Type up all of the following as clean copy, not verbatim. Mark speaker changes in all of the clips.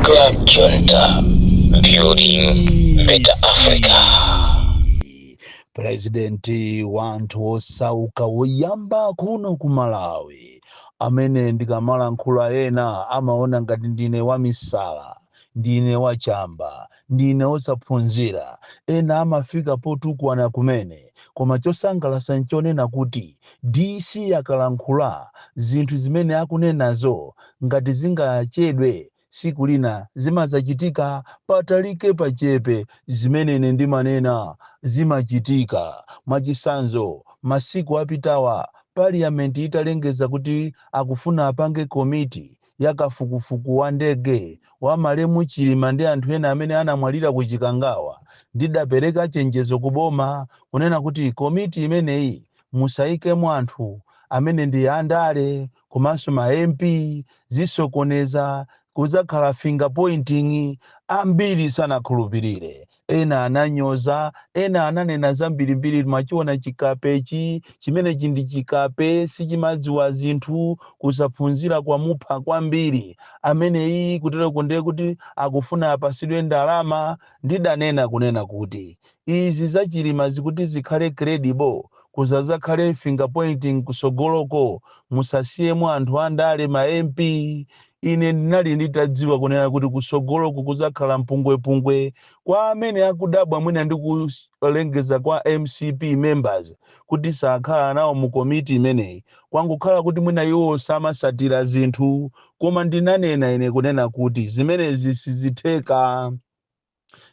Speaker 1: Club Junta, building better Africa.
Speaker 2: Purezidenti wa anthu osauka woyamba kuno ku Malawi, amene ndikamalankhula ena amaona ngati ndine wamisala, ndine wachamba, ndine osaphunzira, ena amafika potukwana kumene. Koma chosangalatsa nchonena kuti DC akalankhula zinthu zimene akunenazo, ngati zingachedwe, siku lina zimazachitika. Patalike pachepe, zimene ine ndimanena zimachitika. Mwachitsanzo, masiku apitawa parliament italengeza kuti akufuna apange komiti ya kafukufuku wa ndege wa malemu Chilima ndi anthu ena amene anamwalira ku Chikangawa, ndidapereka chenjezo kuboma kunena kuti komiti imeneyi musayikemo anthu amene ndi andale komanso ma MP, zisokoneza, kuzakhala finger pointing. Ambiri sanakhulupirire, ena ananyoza, ena ananena zambirimbiri: "Machiona chikapechi chimenechi, ndi chikape, sichimadziwa zinthu, kusaphunzira kwamupha kwambiri ameneyi." Kutereko ndiye kuti akufuna apasidwe ndalama. Ndidanena kunena kuti izi zachilima zikuti zikhale credible, kuzazakhale finger pointing kusogoloko, musasiyemo anthu andale, ma MP. Ine ndinali nditadziwa kunena kuti kusogoloko kuzakhala mpungwepungwe. Kwa amene akudabwa mwina ndi kulengeza kwa MCP members kuti sakhala nawo mu komiti imeneyi, kwangokhala kuti mwina iwo samasatira zinthu. Koma ndinanena ine kunena kuti zimenezi sizitheka,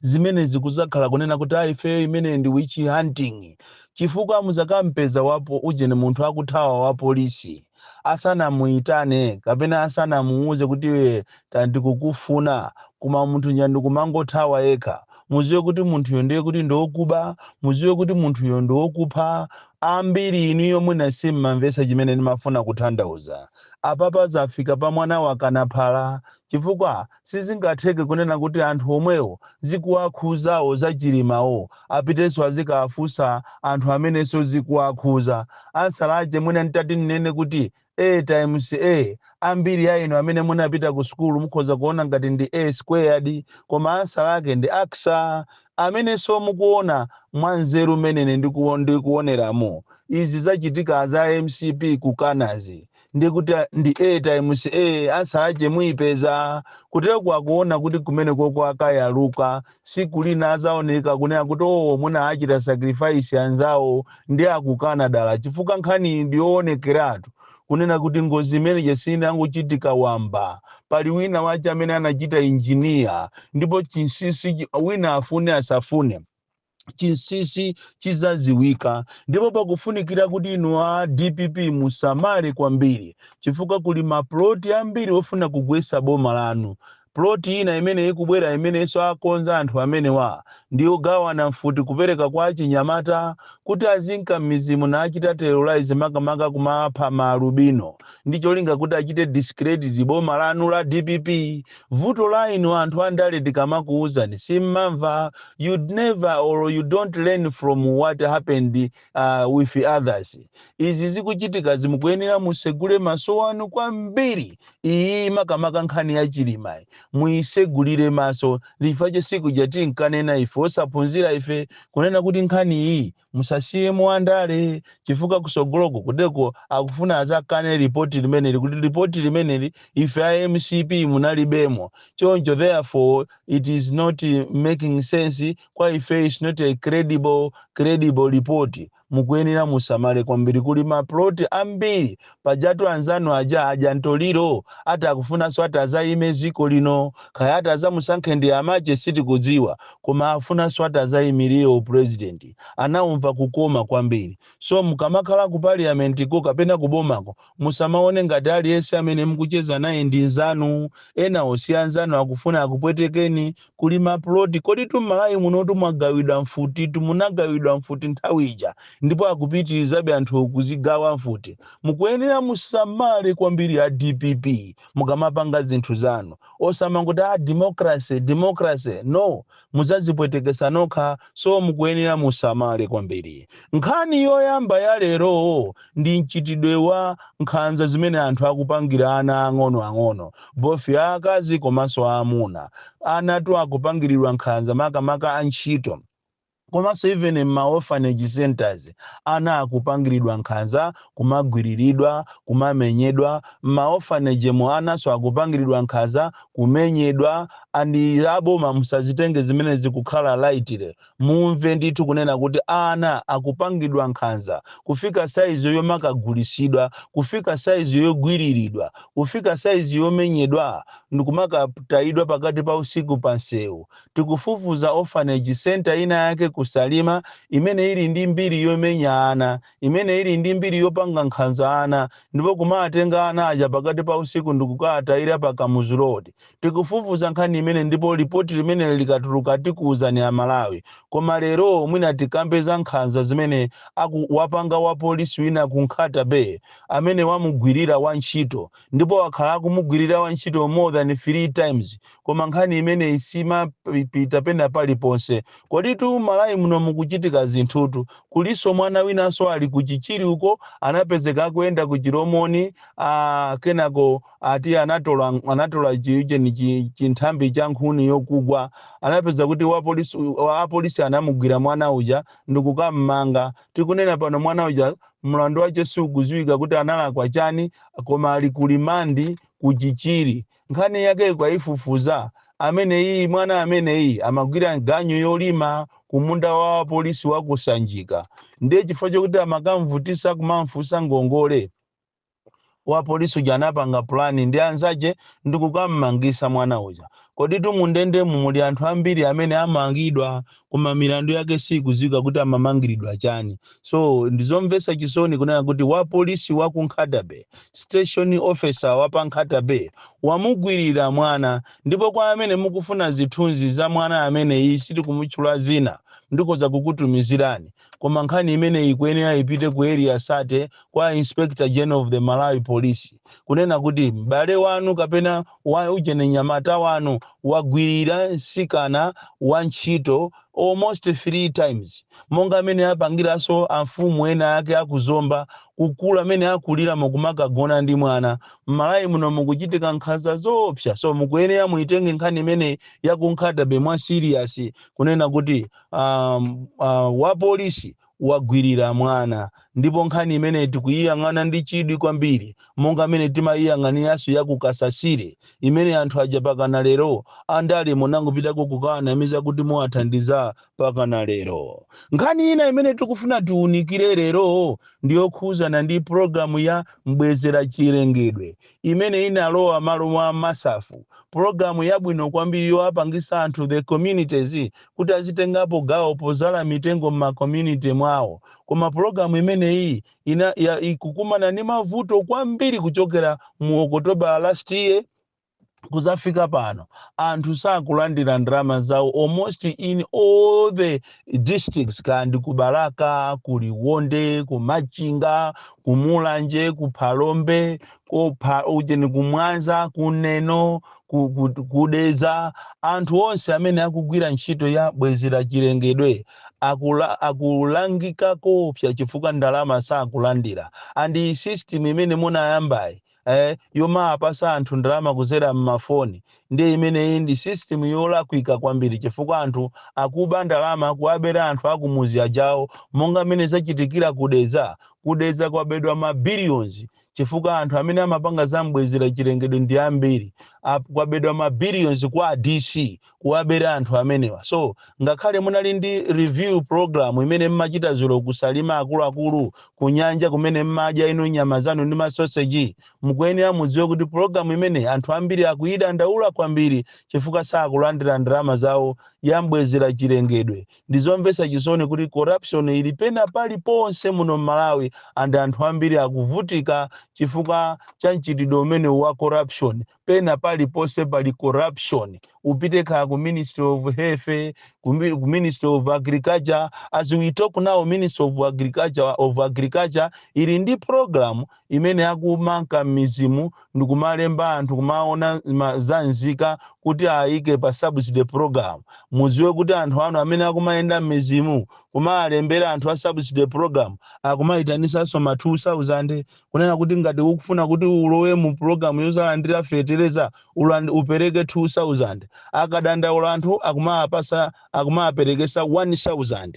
Speaker 2: zimenezi kuzakhala kunena kuti aifeyo imene ndi witch hunting, chifukwa muzakampeza wapo ujeni munthu akuthawa wa polisi asanamuyitane kapena asanamuuze kuti iwe tandikukufuna, koma munthu nyandikumangothawa yekha, muziwe kuti munthuyo ndiye kuti ndiwokuba, muziwe kuti munthuyo ndiwokupha. Ambiri inuyo mwina simmamvetsa chimene ndimafuna kutanthauza. Apapa zafika pa mwana wakanaphala, chifukwa sizingatheke kunena kuti anthu omwewo zikuwakhuzawo zachilimawo apitenso azikawafunsa anthu amenenso zikuwakhuza. Ansalache mwina nditati nnene kuti A times A, ambiri a inu amene munapita ku sukulu mukhoza kuona ngati ndi A squared, koma answer lake ndi aksa. Amenenso mukuona mwanzeru menene ndikuoneramo izi zachitika za MCP kukanazi, ndikuti ndi A times A, answer ache muyipeza. Kutero akuona kuti kumene koko akayaluka, siku lina azaoneka kunena kuti oh, mwina achita sacrifice anzawo ndi akukana dala, chifukwa nkhani ndiyoonekeratu kunena kuti ngozi imeneyi sinangochitika wamba. Pali wina wache amene anachita engineer, ndipo chinsinsi wina afune asafune, chinsinsi chizaziwika. Ndipo pakufunikira kuti inu a DPP musamale kwambiri, chifukwa kuli maploti ambiri ofuna kugwetsa boma lanu. Ploti ina imene ikubwera, imenenso akonza anthu amenewa, ndiyogawana mfuti kupereka kwa achinyamata kuti azinka m'mizimu nachita terrorize, makamaka kumapha maalubino, ndi cholinga kuti achite discredit boma lanu la DPP. Vuto la inu anthu andale, tikamakuwuzani simmamva. You'd never or you don't learn from what happened with others. Izi zikuchitika zimukuyenera musegule maso anu kwambiri. Iyi makamaka nkhani ya Chilimayi muyisegulire maso. Ndichifukwa siku tinkanena ife osaphunzira ife kunena kuti nkhani iyi musasiyemo andale, chifukwa kusogoloko kuteko akufuna azakane ripoti limeneli, kuti ripoti limeneli ife a MCP munalibemo. Choncho therefore it is not making sense kwa ife, is not a credible report. Mukuyenera musamale kwambiri, kuli maploti ambiri. Pajatu anzanu aja aja ntoliro ati akufunanso ati azayime ziko lino, kaya ati azamusankhe ndi amache sitikudziwa, koma afunanso ati azayimirire upresident. Anaumva kukoma kwambiri. So mukamakhala ku parliament ko kapena kubomako, musamaone ngati aliyense amene mukucheza naye ndi nzanu. Ena osi anzanu, akufuna akupwetekeni. Kuli maploti. Kodi tum'Malawi munotu mwagawidwa mfuti, tumunagawidwa mfuti nthawi ija. Ndipo akupitirizabe anthu kuzigawa mfuti. Mukuyenera musamale kwambiri a DPP mukamapanga zinthu zanu, osamangoti a democracy, democracy. No, muzadzipwetekesa nokha. So mukuyenera musamale kwambiri. Nkhani yoyamba ya lero ndi mchitidwe wa nkhanza zimene anthu akupangira ana ang'onoang'ono, both aakazi komanso aamuna. Anatu akupangiridwa nkhanza, makamaka antchito, komanso even ma orphanage centers ana akupangiridwa nkhanza, kumagwiriridwa, kumamenyedwa. Ma orphanage mo anaso akupangiridwa nkhanza, kumenyedwa. And aboma, musazitenge zimene zikukhala lightly. Mumve ndithu kunena kuti ana akupangidwa nkhanza kufika saizi yomakagulisidwa, kufika saizi yogwiriridwa, kufika saizi yomenyedwa ndikumakatayidwa pakati pa usiku pa msewu. Tikufufuza orphanage center ina yake kuSalima imene ili ndi mbiri yomenya ana, imene ili ndi mbiri yopanga nkhanza ana, ndipo kumatenga ana aja pakati pa usiku ndikukatayira pa Kamuzu Road. Tikufufuza nkhani imene, ndipo ripoti limene likatuluka tikuwuzani Amalawi. Koma lero mwina tikambe za nkhanza zimene wapanga wa polisi wina ku Nkhata Bay amene wamugwirira wantchito, ndipo wakhala akumugwirira wantchito more than three times, koma nkhani imene isimapita pena paliponse. Koditu Malawi muno mukuchitika zinthutu. Kuliso mwana winanso ali kuChichiri uko, anapezeka akuyenda ku Chilomoni, kenako ati anatola chiujeni chinthambi cha nkhuni yokugwa. Anapeza kuti wapolisi wa apolisi anamugwira mwana uja ndikukammanga. Tikunena pano mwana uja mlandu wache sukuziwika kuti analakwa chani, koma ali ku remand kuChichiri. Nkhani yake kwaifufuza amene iyi mwana amene iyi amagwira ganyu yolima kumunda wa polisi wa kuSanjika. Ndiye chifukwa chokuti amakamvutisa, kumamfusa ngongole, wa polisi uja anapanga plan ndi anzache ndikukammangisa mwana uja. Koditu mundendemu muli anthu ambiri amene amangidwa, koma milandu yake sikuziwika kuti amamangiridwa chani. So ndizomvetsa chisoni kunena kuti wa polisi wa ku Nkhata Bay, station officer wa pa Nkhata Bay, wamugwirira mwana. Ndipo kwa amene mukufuna zithunzi za mwana amene iyi, sitikumutchula zina, ndikoza kukutumizirani. Koma nkhani imene ikuyenera ipite ku Area 30 kwa Inspector General of the Malawi Police, kunena kuti m'bale wanu kapena wa ujene nyamata wanu wagwirira msikana wa ntchito almost three times, monga amene apangiranso amfumu ena ake akuZomba, kukula amene akulira mukumakagona ndi mwana. M'Malawi muno mukuchitika nkhanza zoopsa, so mukuyenera muitenge nkhani imene yakuNkhata Bay mwa serious, kunena kuti wa polisi wagwirira mwana. Ndipo nkhani imene tikuyiyang'ana ndi chidwi kwambiri, monga amene timayiyang'aniranso yakuKasasire imene anthu aja pakana lero andale munangopitako kukanamiza kuti muwathandiza pakana lero. Nkhani ina imene tikufuna tiunikire lero ndiyokhuzana ndi pulogalamu ya Mbwezera Chilengedwe imene inalowa malo mwa MASAF, pulogalamu yabwino kwambiri yowapangisa anthu, the communities, kuti azitengapo gawo pozala mitengo m'ma community mwawo. Koma pulogalamu imeneyi ikukumana ndi mavuto kwambiri. Kuchokera mu October last year kuzafika pano, anthu sakulandira ndalama zawo almost in all the districts, kandi ku Balaka, ku Liwonde, ku Machinga, ku Mulanje, ku Phalombe, ku ujeni, ku Mwanza, ku Neno, kuDeza. Anthu onse amene akugwira ntchito ya Bwezera Chilengedwe akulangika kopsa chifukwa ndalama sakulandira. And system imene munayambayi, yomapasa anthu ndalama kuzera mmafoni, ndiye imeneyi ndi system yolakwika kwambiri, chifukwa anthu akuba ndalama, kuwabera anthu akumuzi ajawo, monga amene zachitikira kuDeza. KuDeza kwabedwa ma billions chifukwa anthu amene amapanga za Mbwezera Chilengedwe ndi ambiri. Kwabedwa ma billions kwa DC, kuwabera anthu amenewa. So ngakhale munali ndi review program imene mmachita zulo kuSalima, akuluakulu, kunyanja kumene mmadya inu nyama zanu ndi masoseji, mukuyenera mudziwe kuti program imene anthu ambiri akuyidandaula kwambiri chifukwa sakulandira ndalama zawo yambwezera chilengedwe. Ndizomvetsa chisoni kuti corruption ili pena paliponse muno mMalawi, and anthu ambiri akuvutika. Chifukwa cha mchitidwe umene wa corruption. Pena paliponse pali corruption. Upite kaya ku Ministry of Health, ku Ministry of Agriculture. As we talk now, Ministry of Agriculture ili ndi program imene akumanka m'midzimu ndikumalemba anthu, kumaona za nzika kuti ayike pa subsidy program. Mudziwe kuti anthu anu amene akumayenda m'midzimu kumalembera anthu a subsidy program akumayitanisanso ma 2000, kunena kuti ngati ukufuna kuti ulowe mu program yozalandira fetereza, upereke 2000. Akadandaula anthu, akumapasa, akumaperekesa 1000.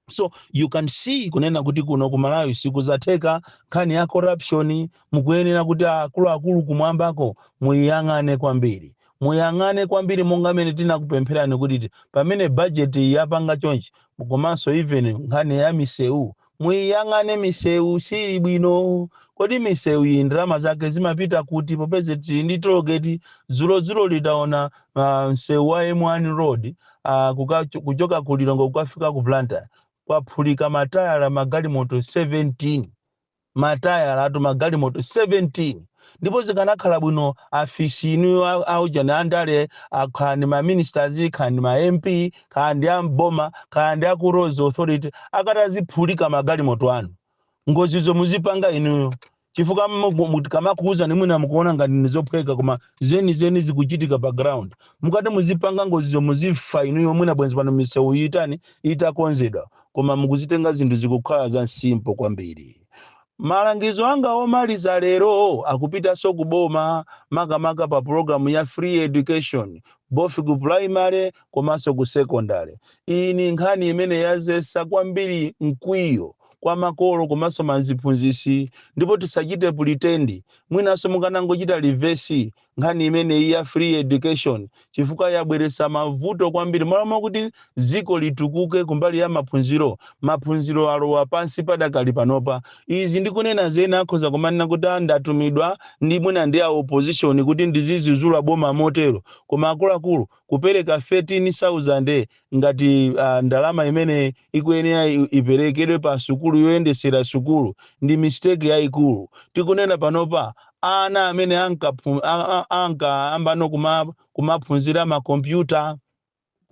Speaker 2: So you can see kunena kuti kuno ku Malawi sikuzatheka. Nkhani ya corruption, mukuyenera kuti akuluakulu kumwambako muyang'ane kwambiri, muyang'ane kwambiri, monga mene tinakupempherani kuti pamene budget yapanga chonchi. Komanso even nkhani ya misewu, muyang'ane. Misewu sili bwino. Kodi misewu iyi ndalama zake zimapita kuti, popeza tili ndi tollgate? Dzulo litaona msewu wa M1 Road, kuchoka ku Lilongwe kukafika ku Blantyre, kwaphulika matayala magalimoto 17, matayala atu magalimoto 17. Ndipo zikanakhala bwino afisi inu aujani andale, khani ma ministers, khani ma MP, khani amboma, khani aku Roads Authority, akataziphulika magalimoto anu, ngozizo muzipanga inuyo, chifukwa kamakuuzani mwina mukuona ngati nizophweka, koma zenizeni zikuchitika pa ground. Mukati muzipanga ngozizo, muzifa inuyo, mwina bwenzi pano misewu itani, itakonzedwa. Koma mukuzitenga zinthu zikukhala za simple kwambiri. Malangizo anga omaliza lero akupitanso kuboma, makamaka pa program ya free education, both ku primary komanso ku secondary. Iyi ni nkhani imene yazesa kwambiri mkwiyo kwa makolo komanso maziphunzisi. Ndipo tisachite pretend, mwinanso mukanangochita reverse nkhani imeneyi ya free education, chifukwa yabweretsa mavuto kwambiri. Malamo kuti dziko litukuke kumbali ya maphunziro, maphunziro alowa pansi padakali panopa. Izi ndikunena zena akhoza kumanena kuti, "Ah, ndatumidwa ndi mwina ndi a opposition kuti ndizizizula boma motero." Koma akuluakulu, kupereka 13,000 ngati ndalama imene ikuyenera iperekedwe pa sukulu yoyendesera sukulu ndi mistake yayikulu. Tikunena panopa, ana amene ankayambano kumaphunzira makompyuta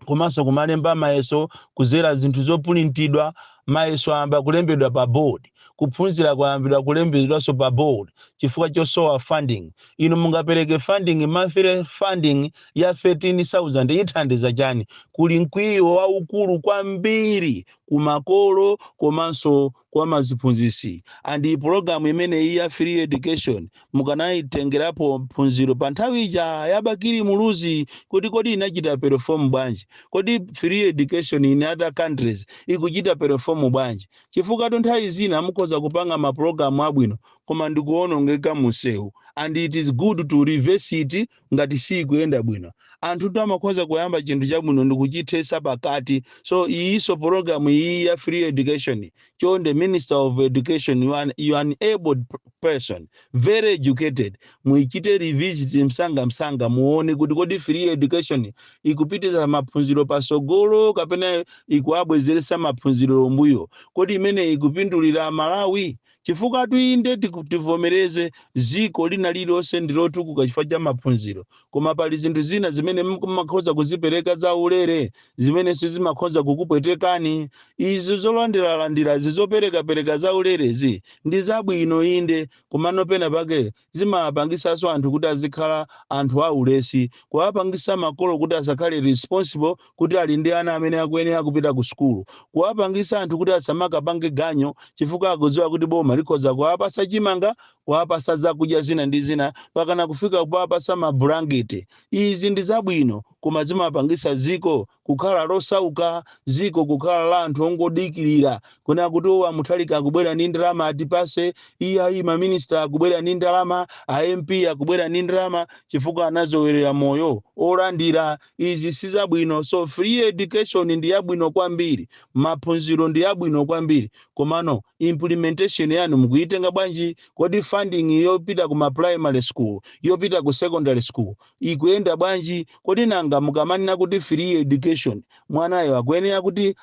Speaker 2: komanso kumalemba mayeso kuzera zinthu zopulintidwa, mayeso ayamba kulembedwa pa board, kuphunzira kwayambidwa kulembedwanso pa board chifukwa chosowa funding. Inu mungapereke funding, monthly funding ya 13,000 ithandiza chani? Kuli mkwiyo waukulu kwambiri kumakolo komanso kwa maziphunzisi. And program imeneyi ya free education mukanayitengerapo phunziro pa nthawi ija ya Bakili Muluzi, kuti kodi inachita perform bwanji? Kodi free education in other countries ikuchita perform bwanji? Chifukwa nthawi zina mukhoza kupanga mapulogalamu abwino, koma ndikuwonongeka munsewu, and it is good to reverse it ngati sikuyenda bwino. Anthu amakhoza kuyamba chinthu chabwino ndikuchithesa pakati. So iyiso program iyi ya free education, chonde Minister of Education, you are an able person, very educated, muichite revisit msanga msanga, muone kuti kodi free education ikupitiza maphunziro pasogolo kapena ikuabwezeresa maphunziro mbuyo? Kodi imene ikupindulira Malawi? Chifukwa tuinde tivomereze, ziko lina lililonse ndi lotukuka chifukwa cha maphunziro, koma pali zinthu zina zimene mumakhoza kuzipereka za ulere zimene sizimakhoza kukupwetekani. Izi zolandiralandira, zoperekapereka za ulerezi ndi zabwino inde, komano pena pake zimapangisanso anthu kuti azikhala anthu aulesi, kuwapangisa makolo kuti asakhale responsible kuti ali ndi ana amene akuyenera kupita ku sukulu, kuwapangisa anthu kuti asamakapange ganyo chifukwa akudziwa kuti boma likhoza kuwapasa chimanga, kuwapasa zakudya zina ndi zina, pakana kufika kuwapasa mabulangeti. Izi ndi zabwino, koma zimapangisa ziko kukhala losauka, ziko kukhala la anthu ongodikirira kuna kuti owa Mutharika akubwera ndi ndalama atipase, iyayi, maminista akubwera ndi ndalama, a MP akubwera ndi ndalama, chifukwa anazowerera moyo olandira. Izi sizabwino. So free education ndi yabwino kwambiri, maphunziro ndi yabwino kwambiri, komano implementation yanu mukuitenga bwanji? Kodi funding yopita kuma primary school, yopita ku secondary school ikuyenda bwanji? Kodi nanga mukamanena kuti free education education, mwanayo akuyenera kuti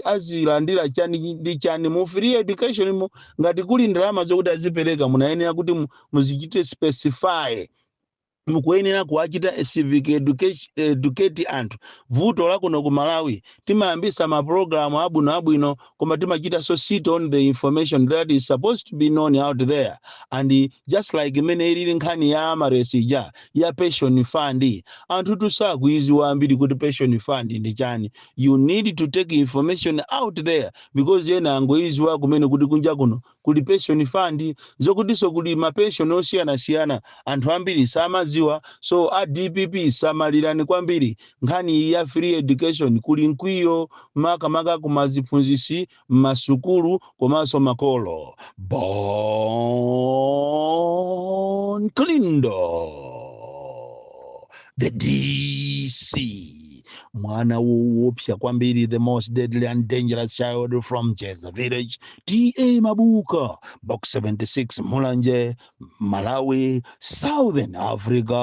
Speaker 2: azilandira chani ndi chani mu free education mo? Ngati kuli ndalama zokuti azipereka, munayenera kuti muzichite specify. Mukuyenera kuwachita civic education, educate anthu. Vuto lakuno ku Malawi, timayambisa mapulogalamu abwino abwino, koma timachita so sit on the information that is supposed to be known out there. And just like imene ilili nkhani ya Amaryllis ija ya pension fund, anthu tusakuiziwa ambiri kuti pension fund ndi chani. You need to take information out there, because ena angoiziwa kumene kuti kunja kuno kuli pension fund, zokutinso kuli mapension osiyanasiyana, anthu ambiri samadziwa. So a DPP, samalirani kwambiri nkhani iyi ya free education. Kuli mkwiyo makamaka kumaziphunzisi m'masukulu komanso makolo. Bon Kalindo, the DC, mwana woopsa kwambiri, the most deadly and dangerous child from Jeza Village, T/A Mabuka, Box 76, Mulanje, Malawi, Southern Africa.